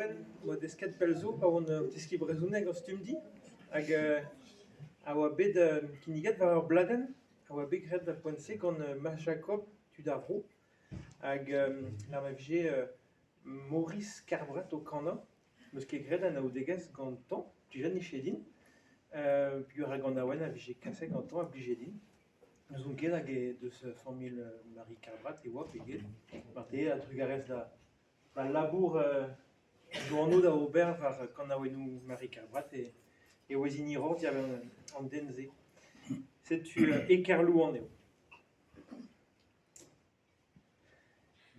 Kanaouenn 'm boa desket pell zo pa oan o teskiñ brezhoneg er Stumdi hag a oa bet kinniget war ur bladenn a oa bet graet d'ar poent-se gant Max Jacob, tud ar vro, hag lec'h ma vije Maurice Kerbrat o kanañ. 'Meus ket graet anaoudegezh gantañ, dija 'nije din peogwir ar ganaouenn a vije kaset gantañ a blije din. N'ouzon ket hag eo deus familh Marie Kerbrat e oa pe get. Marteze a-drugarez da al labour zo anv da ober war kanaouennoù Marie Kerbrat e ouezin hiroc'h diwar an den-se. Setu e Kerlouan eo.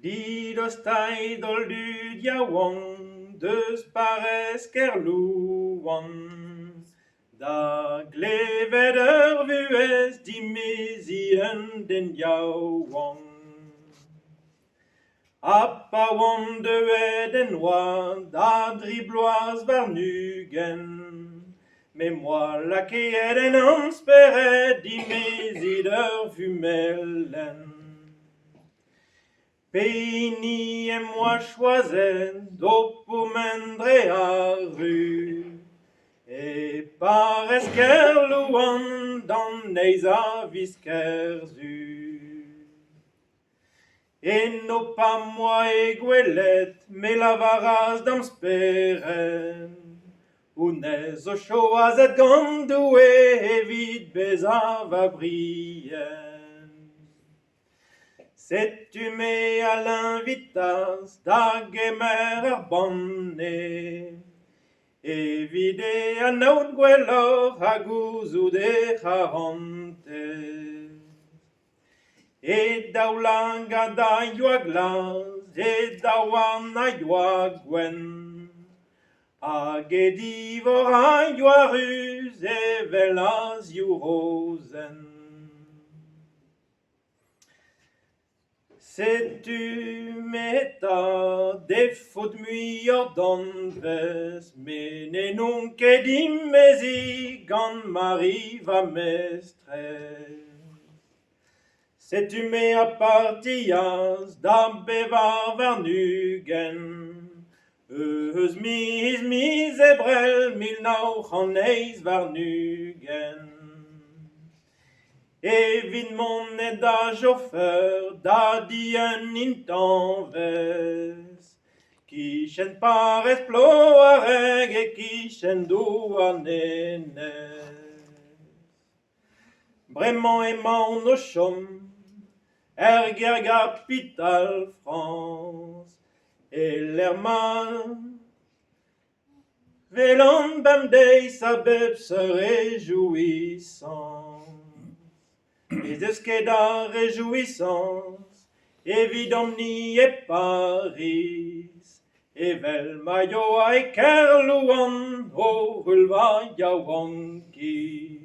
Didostait holl dud yaouank deus parrez Kerlouan Da glevet ur vuhez dimeziñ un den yaouank. Ha pa oan deuet en oad a dri bloaz warn-ugent Me 'm boa lakaet en hon spered dimeziñ d'ur fumellenn. Pehini em boa choazet d'ho pourmen dre ar ru E parrez Kerlouan d'an eizh a viz Kerzu. Eno pa 'm boa he gwelet me 'lavaras da'm spered Honnezh zo choazet gant Doue evit bezañ va bried. Setu me a leñvitas da gemer ur banne Evit e anaout gwelloc'h ha gouzout he c'harantez. He daoulagad a yoa glas, he daouarn a yoa gwenn, hag he divhar a yoa ruz evel a-ziv rozenn. Setu me eta defaot muioc'h danvez, me n'en on ket dimeziñ gant Mari va mestrez. Setu me a partias da bevar warn-ugent eus miz miz Ebrel 1928. Evit monet da chauffeur da di un intañvez 'kichen parrez Ploareg e-kichen Douarnenez. Bremañ emaon o chom er gêr gapital Frañs e-lec'h ma 'Welan bemdeiz a bep seurt rejouisañs. N'ez eus ket a rejouisañs evidomp-ni e Pariz evel ma yoa e Kerlouan o ruilh va yaouankiz.